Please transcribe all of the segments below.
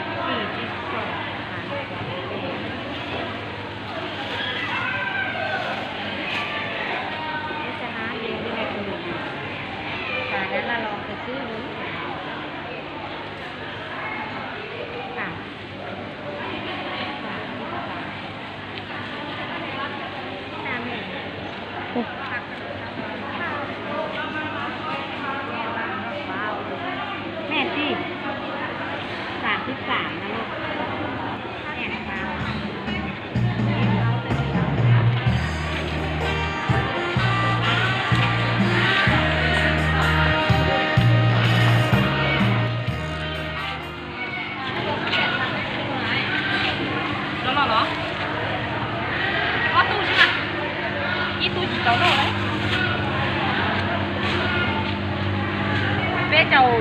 Ib txhiab kaum, ib txhiab kaum ib, ib txhiab kaum ib, xav nyob laj los kawg xwb li. Mej tij, xam tib xam no. Los los los, ob tug xwb mas, ib tug tsis tau noj lawm. Peb caug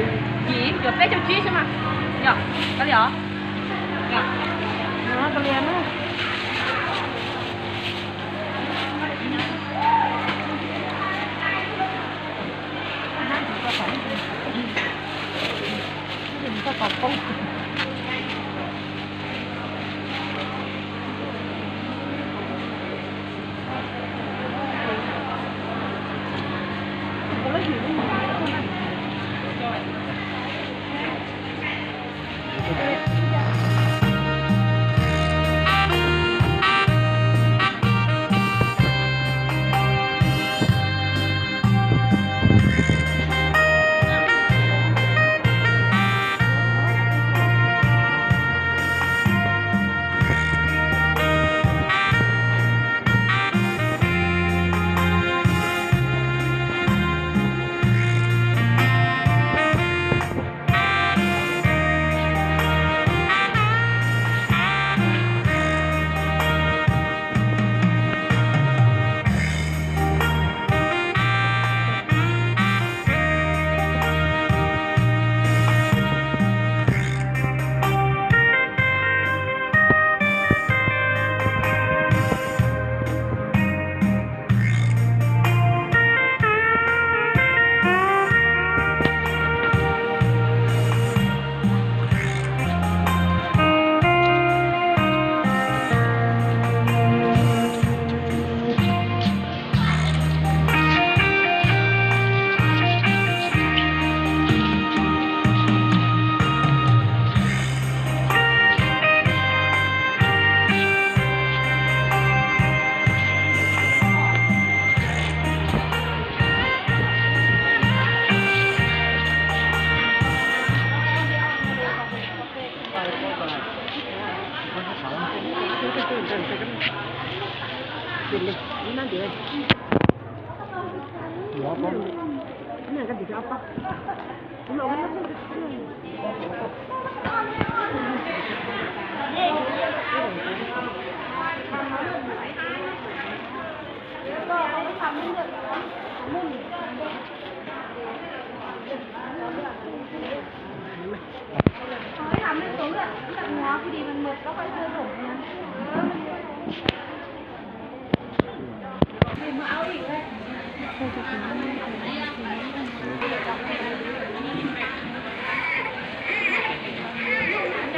yim, yuav peb caug tsib xwb mas. Yog, koj li os? Yog, koj li na.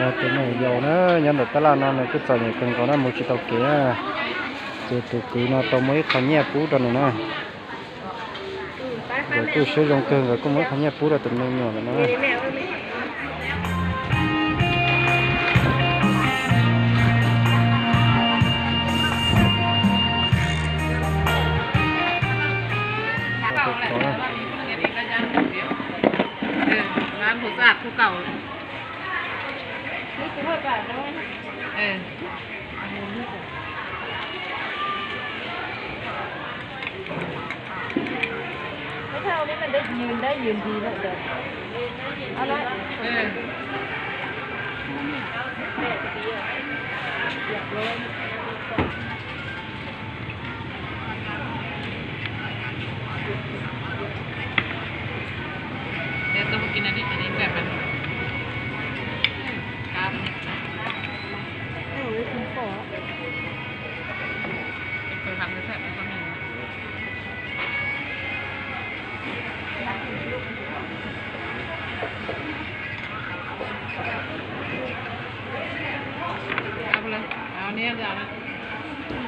Tus me nyuam yaus na, nyob ntawm tab laj no nws kuj txom nyem kawg nkaus na, mus tsis tau kev na. Ces tus kwv no tau muab ib qho nyiaj pub rau nws na. Nkawd kuj siab zoo kawg, nkawd kuj muab ib qho nyiaj pub rau tus me nyuam ntawm no na.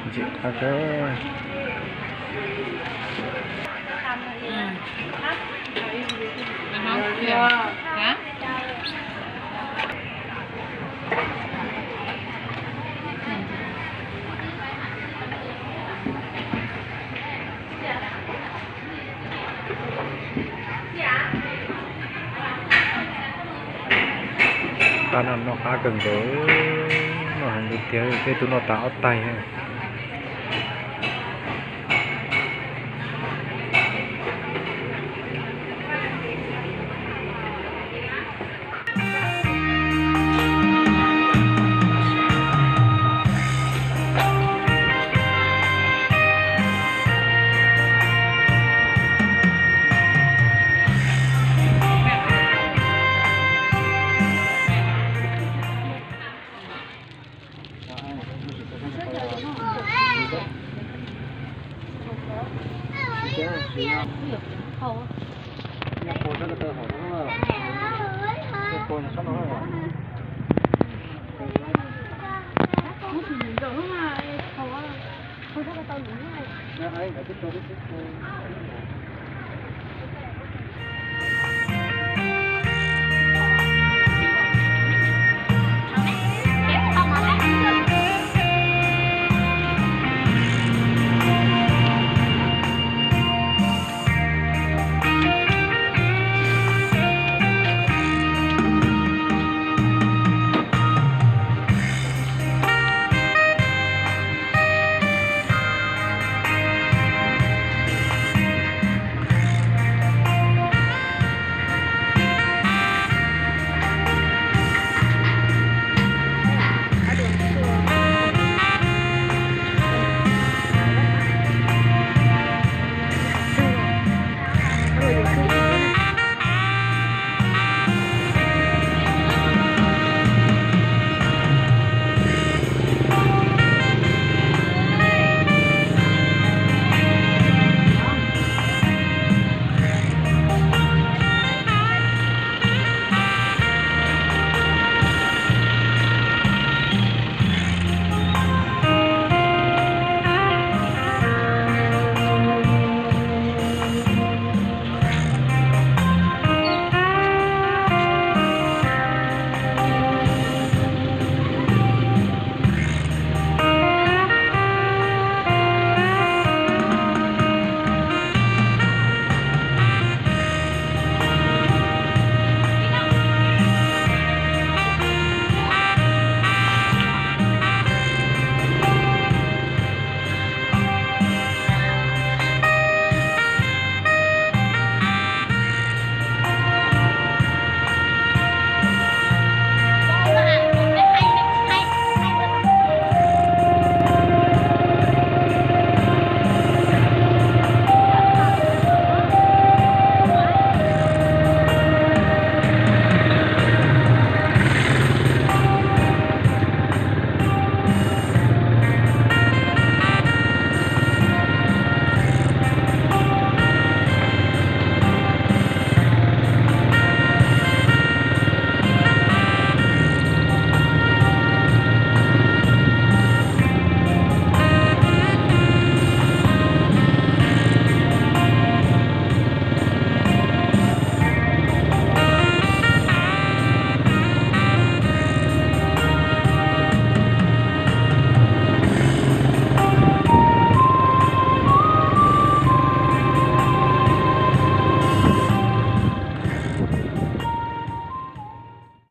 Ntxim qab kawg. Qab no noj qab kawg nkaus, noj heev li tiag, tej tug noj tas ob tais.